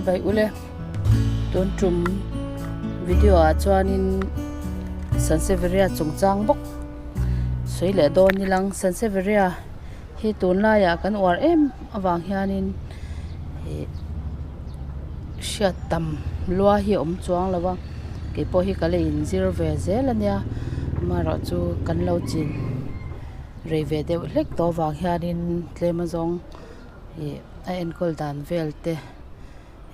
Chibai ule tun tum video ah chuanin Sansevieria chungchang bawk sawi leh dawn ni lang Sansevieria hi tunlaiah kan uar em avang hianin ih hriat tam lua hi a awm chuang lo va keipawh hi ka la inzir ve zel ania amaherawhchu kan lo chin rei ve deuh hlek tawh avang hianin tlem azawng ih a enkawl dan vel te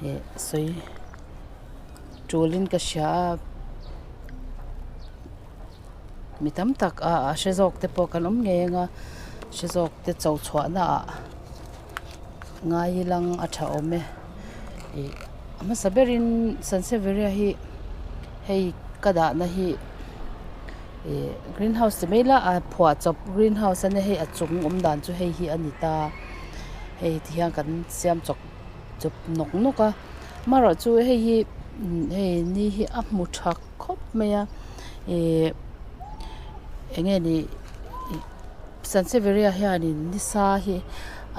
ih sawi tulin ka hria a mi tam tak a a hre zawk te pawh kan awm ngei ang a hre zawk te cho chhuah na ah ngai ilang a tha awm e ih a hmasa berin sansevieria hi hei ka dahna hi ih green house ti mai ila a phuah chawp green house ania hei a chung awm dan chu hei hi a ni ta hei ti hian kan siam chawp chawp nawk nawk a amaherawhchu hei hi hei ni hi a hmu tha khawp mai a ih eng nge ni ih sansevieria hianin nisa hi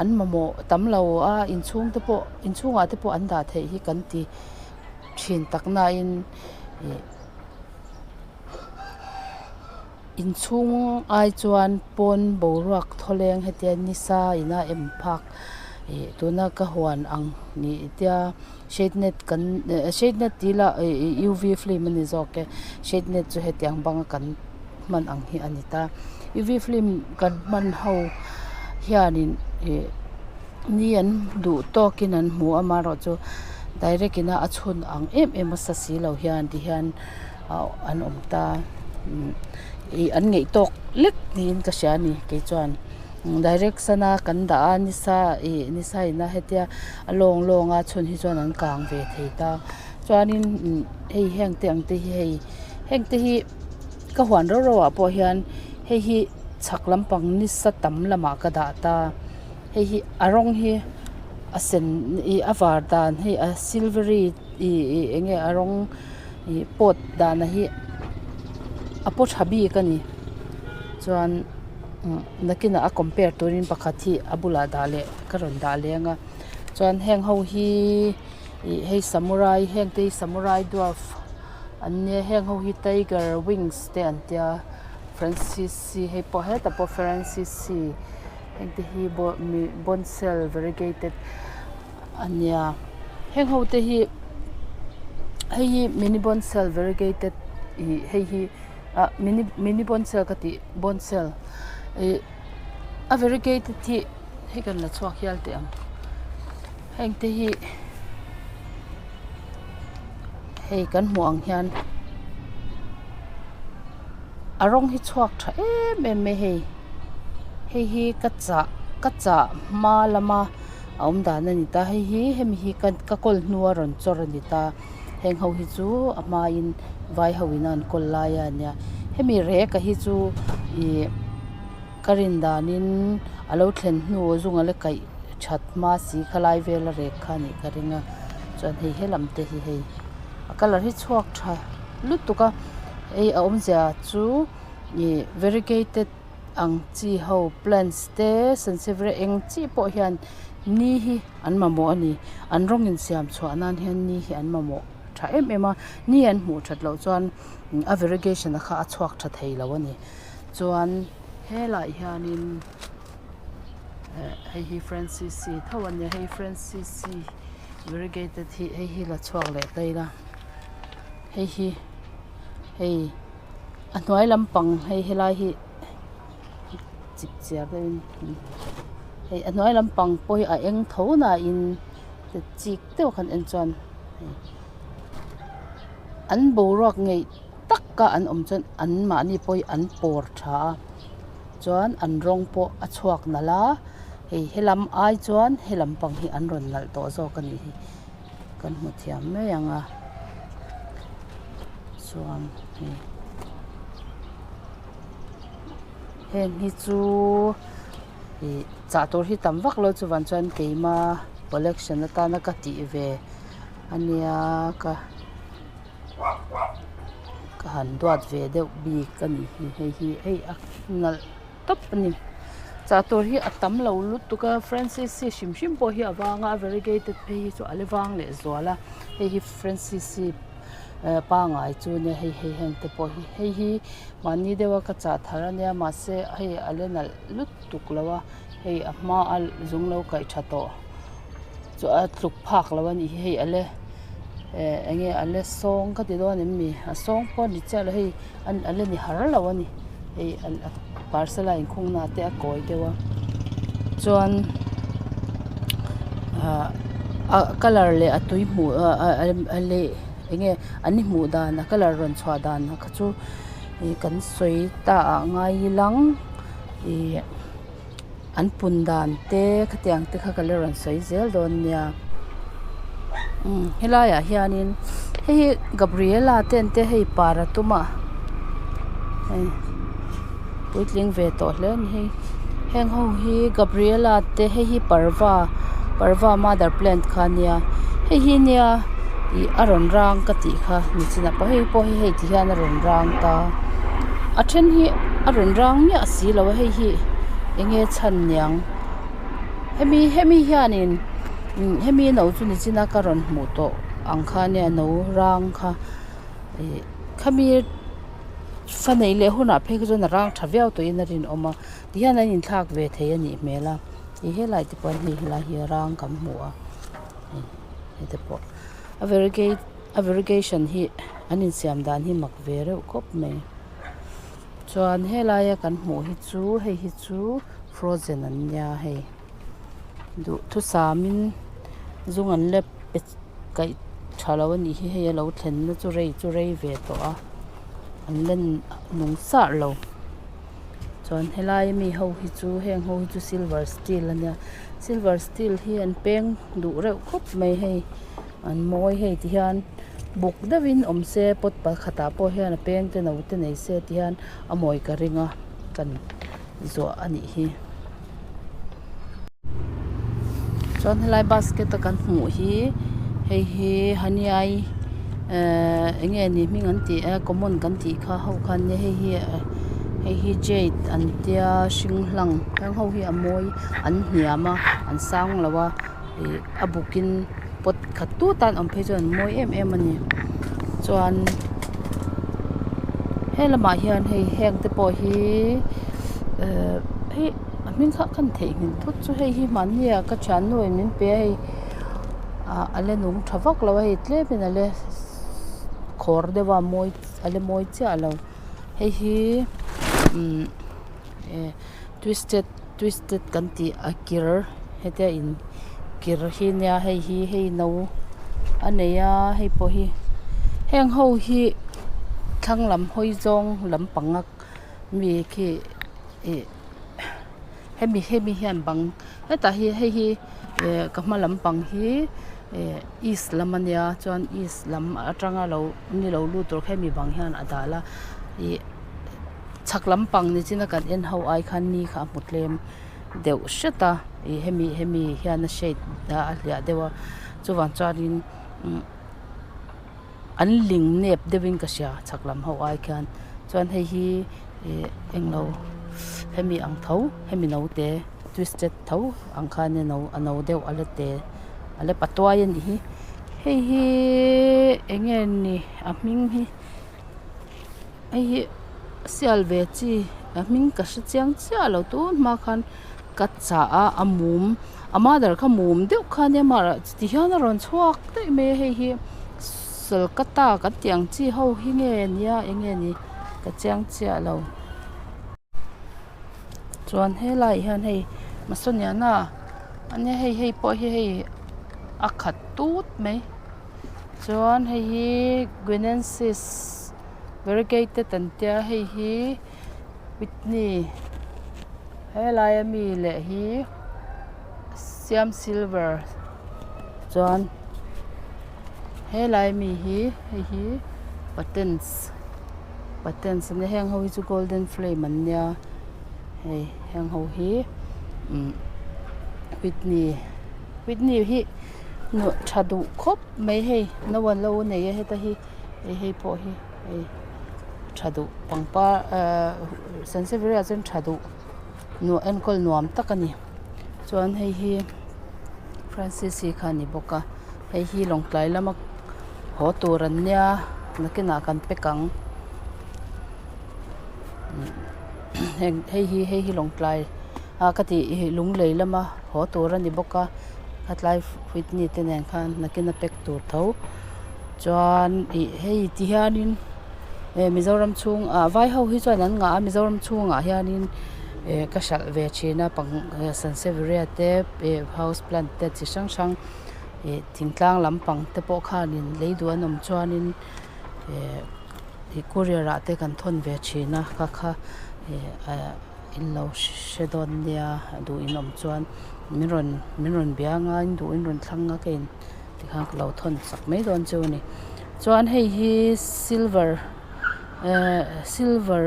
an mamawh tam lo a inchhung te pawh inchhungah te pawh an dah theih hi kan ti thin tak nain ih Inchhung ai chuan pawn boruak thawleng hetia nisa ina em phak ih tuna ka huan ang nih tia shade net kan shade net tih lah ih uv film a ni zawk e shade net chu hetiang banga kan hman ang hi a ni ta uv film kan hman ho hianin ih ni an duh tawkin an hmu a amaherawhchu direct ina a chhun ang em em a sa si lo hian ti hian. an awm ta ih an ngeih tawk lek niin ka hria a ni kei chuan direction a kan dah a nisa ih nisa in a hetia a lawng lawng a chhun hi chuan an kang ve thei ta chuanin hei heng te ang te hi hei heng te hi ka huan rau rau ah pawh hian hei hi chhak lampang nisa tam lamah ka dah ta hei hi a rawng hi a sen ih a var dan hei a silvery ih ih eng nge a rawng ih pot dahna hi a paw tha bik a ni chuan nakinah a compare turin pakhat hi a bulah dah leh ka rawn dah leh ang a chuan heng ho hi ih hei samurai heng te hi samurai dwarf an nia heng ho hi tiger wings te an tia francis-i hei pawh hetah pawh francis-i heng te hi bonsai variegated a nia heng ho te hi hei hi mini bonsai variegated ih hei hi ah mini mini bonsai ka tih bonsai ih a variegated hi hei kan la chhuak hial teh ang heng te hi hei kan hmuh ang hian a rawng hi chhuak tha em em mai hei hei hi ka chah ka chah hma lama. A awm dan a ni ta hei hi hemi hi ka ka kawl hnua rawn chawr a ni ta heng ho hi chu a hmain vai ho in a an kawl lai a nia hemi rek a hi chu ih ka rin danin a lo thlen hnu zunga la kaih that hma si khalai vela rek kha a nih ka ring a chuan hei helam te hi hei a colour hi chhuak tha lutuk a hei a awmzia chu ih variegated ang chi ho plants te sansevieria eng chi pawh hian ni hi an mamawh a ni an rawng insiam chhuah nan hian ni hi an mamawh tha em em a ni an hmuh that loh chuan a variegation a kha a chhuak tha thei lo a ni chuan helaiah hianin eh hei hi francis-i tho a nia hei francis-i variegated hi hei hi la chhuak leh ta ila hei hi hei. A hnuai lampang hei helai hi chip chiar deuhin hei a hnuai lampang pawh hi a eng tho nain chik deuh a kan en chuan hei an boruak ngeih taka an awm chuan an mahni pawh hi an pawr tha a chuan an rawng pawh a chhuak nalh a hei helam ai chuan he lampang hi an rawn nalh tawh zawk a nih hi. Kan hmu thiam mai ang a chuan hei heng hi chu ih chah tur hi tam vak lo chuvan chuan keima collection atana ka tih ve ania ka ka han duat ve deuh bik a ni hi hei hi hei a nalh tawp a ni. Chah tur hi a tam lo lutuk a francisi hrim hrim pawh hi a vang a a variegated phei hi chu a la vang leh zual a hei hi francisi eh pangai chu nia hei hei heng te pawh hi hei hi mahni deuh a ka chah thar ania mahse hei a la nalh lutuk lo a hei a hma a zung lo kaih tha tawh chu a tluk phak lo a nih hi hei a la eh eng nge a la sawng ka ti dawn em ni a sawng pawh a ni chiah lo hei a la ni har lo a ni hei a parcel a inkhung na te a kawi deuh a chuan ah a colour leh a tui hmuh ah leh eng nge an hmuh dan a colour rawn chhuah dan kha chu ih kan sawi ta ah ngai ilang ih an pun dan te khatiang te kha ka la rawn sawi zel dawn nia umm helai ah hianin hei hi Gabriela te an tia hei par a tum a hei puitling ve tawh hle a ni hei heng ho hi Gabriela te hei hi parva parva mother plant kha a nia hei hi nia ih a rawn rang ka tih kha nichinah pawh hei pawh hi hei ti hian a rawn rang ta a then hi a rawn rang miah si lo a hei hi eng nge chhan niang hemi hemi hianin umm hemi no chu nichina ka rawn hmuh tawh ang kha ania no rang kha ih khami fa neih leh hunah phei kha chuan a rang tha viau tawhin a rinawm a tihian an inthlak ve thei a nih hmel a ih helai te pawh hei helai hi rang kan hmu a hei te pawh a varigate a varigation hi an insiam dan hi mak ve reuh khawp mai chuan helaia kan hmuh hi chu hei hi chu frozen an nia hei duhthusam in zung an la pe kaih tha lo a nih hi hei a lo thlen na chu rei chu rei ve tawh a an la nung sar lo chuan helai ami ho hi chu heng ho hi chu silver steel a nia silver steel hi an peng duh reuh khawp mai hei an mawi hei ti hian buk deuhin awm se pot pakhatah pawh hian a peng te no te nei se ti hian a mawi ka ring a kan zuah a nih hi chuan helai basket a kan hmuh hi hei hi haniai ehh eng nge ni hming an tih a common kan tih kha ho kha ania hei hi hei hi jade an tia hring hlang heng ho hi a mawi an hniam a an sang lo a ih a buk in pot khat tut a an awm phei chuan an mawi em em a ni chuan he lamah hian hei heng te pawh hi ehh hei a hming kha ka theihnghilh thut chu hei hi mahni ah ka thiannu in min pe a hei ah a la nung tha vak lo a hei tlem in a la khawr deuh a mawi a la mawi chiah lo hei hi umm eh twisted twisted kan tih a kir hetia in kir hi nia hei hi hei no a nei a hei pawh hi heng ho hi thlang lam hawi zawng lampang a mi khi ih hemi hemi hian bang hetah hi hei hi eh ka hma lampang hi eh east lam a nia chuan east lam atanga lo ni lo lut tur kha hemi bang hian a dal a ih. Chhak lampang ni china kan en ho ai khan ni kha a hmu tlem deuh hret a ih hemi hemi hian a shade a hliah deuh a chuvang chuanin umm an ling nep deuhin ka hria chhak lam ho ai khian chuan hei hi ih englo hemi ang tho hemi naute twisted tho ang khan a no a no deuh a la te a la patuai a nih hi hei hi eng nge ni a hming hi. Hei hi sial ve chi a hming ka hre chiang chiah lo tun hma khan ka chah a a mum a mother kha mum deuh kha ania mahah ti hian a rawn chhuak daih mai a hei hi salkata kan tih ang chi ho hi nge nia eng nge ni ka chiang chiah lo chuan helaiah hian hei masoniana ania hei hei pawh hi hei a khat tut mai. Chuan hei hi guinensis variegated an tia hei hi whitney helai ami leh hi siam silver chuan helai ami hi hei hi patens patens ania heng ho hi chu golden flame an nia hei heng ho hi umm whitney whitney hi. Nuh tha duh khawp mai hei no an lo nei a heta hi hei hei pawh hi hei tha duh pangpar ahh sansevieria chuan tha duh. Enkawl nuam tak a ni. Chuan hei hi Francis-i kha a ni bawk a hei hi Lawngtlai lama haw tur an nia nakinah kan pack ang heng hei hi hei hi Lawngtlai ah ka tih ih Lunglei lama haw tur a ni bawk a khatlai Whitney te nen khan nakina pack tur tho chuan ih hei ti hianin eh Mizoram chhung ah vai ho hi chuan an ngah a Mizoram chhungah hianin eh ka hralh ve thin a pang sanseveria te eh house plant te chi hrang hrang ih thingtlang lampang te pawh khanin lei duh an awm chuanin eh ih courier ah te kan thawn ve thin a kha kha eh ah in lo hre dawn nia duh in awm chuan min rawn min rawn bia anga in duh in rawn thlang a ka in tikhan ka lo thawn chak mai dawn chu a ni chuan hei hi silver ehh silver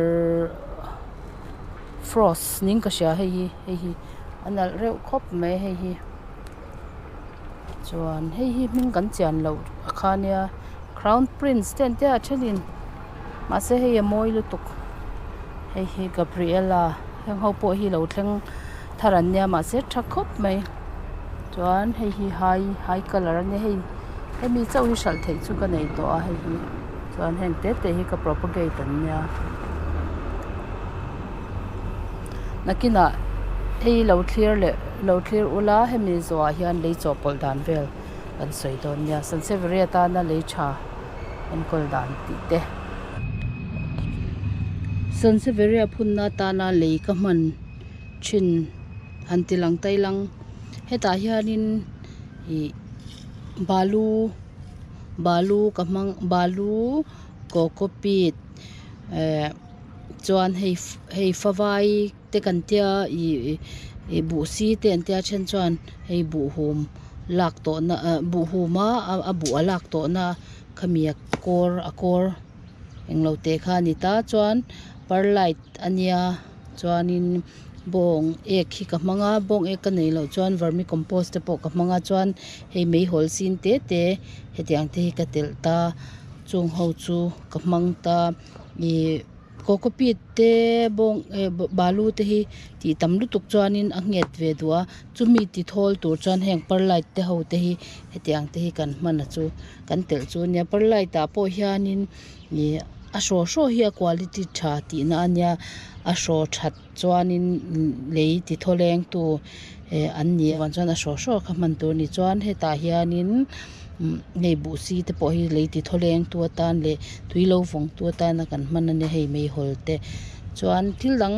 frost niin ka hria hei hi hei hi a nalh reuh khawp mai hei hi chuan hei hi hming kan chian loh a kha nia crown prince te an tia a thenin mahse hei a mawi lutuk hei hi Gabriela heng ho pawh hi lo thleng thar an nia mahse tha khawp mai chuan hei hi hai hai colour a nia hei hemi chauh hi hralh theih chu ka nei tawh a hei hi chuan heng te te hi ka propagate an nia nakinah hei lo thlir leh lo thlir ula hemi zawhah hian lei chawhpawlh dan vel kan sawi dawn nia sanseveria tana lei tha enkawl dan tih te. Sanseveria phunna atana lei ka hman thin han ti lang ta ilang hetah hianin ih balu balu ka hmang balu cocopeat eh chuan hei hei favai te kan tia ih ih buh si te an tia then chuan hei buhhum lak tawh na ah buhhum a a buh a lak tawh na khami a kawr a kawr englo te kha a ni ta chuan perlite a nia chuanin bawng ek hi ka hmang a bawng ek ka neih loh chuan vermi compost te pawh ka hmang a chuan hei meihawl sin te te hetiang te hi ka telh ta chung ho chu ka hmang ta ih cocopeat te bawng eh balu te hi tih tam lutuk chuanin a nghet ve duh a chumi ti thawl tur chuan heng perlite te ho te hi hetiang te hi kan hman a chu kan telh chu ania perlite ah pawh hianin ih a hraw hraw hi a quality tha tihna ania a hraw that chuanin lei ti thaw leng tu eh an ni avang chuan a hraw hraw kha hman tur a ni chuan hetah hianin hei buh si te pawh hi lei ti thaw leng tu atan leh tui lo vawng tu atana kan hman ania hei meihawl te chuan thil dang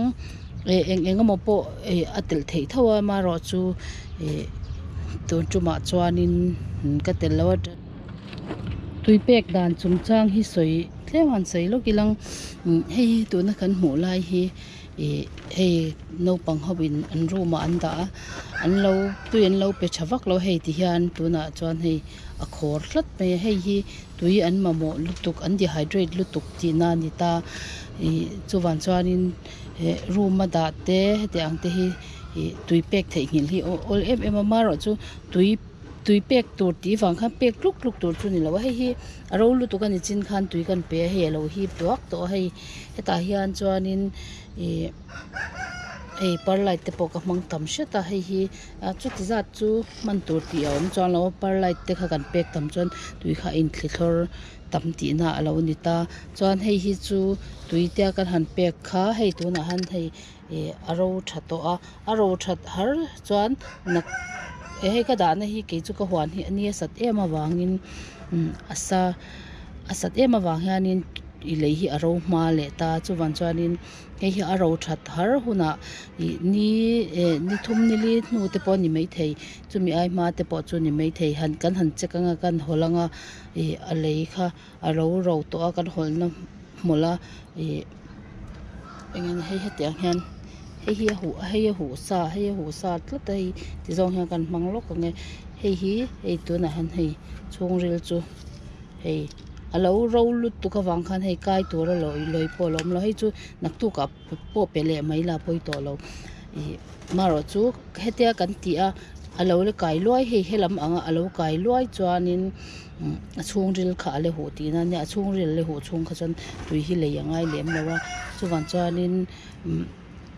eh eng eng emaw pawh eh a telh theih tho a amaherawh chu ih tun tumah chuanin ka telh lo a. Tui pek dan chungchang hi sawi tlem han sawi lawk ilang hei hi tuna kan hmuh lai hi ih hei naupang ho in an room ah an dah a an lo tui an lo pe tha vak lo hei ti hian tunah chuan hei a khawr tlat mai a hei hi tui an mamawh lutuk an dehydrate lutuk tihna a ni ta ih chuvang chuanin eh room a dah te heti ang te hi ih tui pek theihnghilh hi aw awl em em a amaherawhchu tui. Tui pek tur tih vang khan pek tluk tluk tur chu ni lo a hei hi a ro lutuk a ni chin khan tui kan pe a hei a lo hip duak tawh a hei hetah hian chuanin ih hei perlite te pawh ka hmang tam hret a hei hi chuti zat chu hman tur tih a awm chuang lo a perlite te kha kan pek tam chuan tui kha a inthli thlawr tam tihna a lo ni ta chuan hei hi chu tui te a kan han pek kha hei tunah hian hei ih a ro tha tawh a a ro that har chuan nak hei ka dahna hi kei chu ka huan hi ania sat em avangin a sa a sat em avang hianin ih lei hi a ro hma leh ta chuvang chuanin hei hi a ro that har hunah ih ni eh ni thum ni li hnu te pawh a ni maithei chumi ai hma te pawh chu a ni maithei han kan han check anga kan hawlh anga ih a lei kha a ro ro tawh a kan hawlhna hmawlh a ih eng nge hei hetiang hian hei hi a huh hei a huh sa hei a huh sa tlat a hei ti zawng hian kan hmang lawk ang e hei hi hei tunah hian hei chhungril chu hei a lo ro lutuk avang khan hei kai tura lawi lawi pawh a lo awm lo hei chu naktuk ah pawh pe leh mai la pawi tawh lo ih marawh chu hetia kan tih a a lo la kai luai hei helam anga a lo kai luai chuanin a chhungril kha a la huh tihna ania a chhungril a la huh chhung kha chuan tui hi lei a ngai lem lo a chuvang chuanin.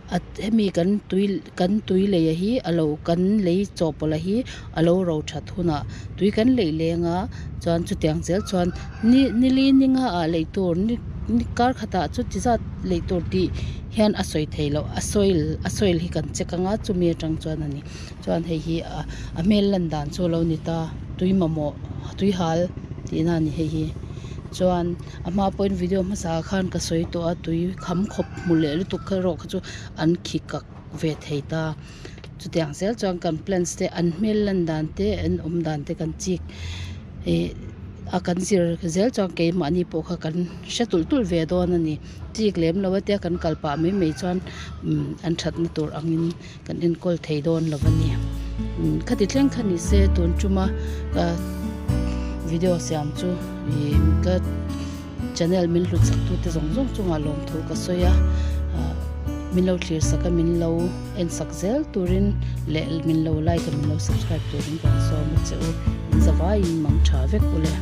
Hemi kan tui kan tui lei a hi a lo kan lei chawhpawlh a hi a lo ro that hunah tui kan leih leng a chuan chutiang zel chuan ni nili ninga ah lei tur ni ni kar khatah chuti zat lei tur tih hian a sawi theih loh a soil a soil hi kan check anga chumi atang chuan a ni chuan hei hi a a hmel lan dan chu a lo ni ta tui mamawh tui hal tihna a ni hei hi chuan a hma pawhin video hmasa ah khan ka sawi tawh a tui kham khawp hmu leh lutuk kha erawh kha chu an khi kak ve thei ta chutiang zel chuan kan plants te an hmel lan dan te an awm dan te kan chik ih a kan zir zel chuan keimahni pawh kha kan hre tulh tulh ve dawn a ni chik lem lo a tia kan kal pah mai mai chuan umm an thatna tur angin kan enkawl thei dawn lo a ni khati thleng kha ni se tun tuma ka video siam chu ih ka channel min hlut sak tu te zawng zawng chungah lawmthu ka sawi a min lo thlir sak a min lo en sak zel turin leh min lo like a min lo subscribe turin kan sawm a che u in zavaiin mang tha vek ule.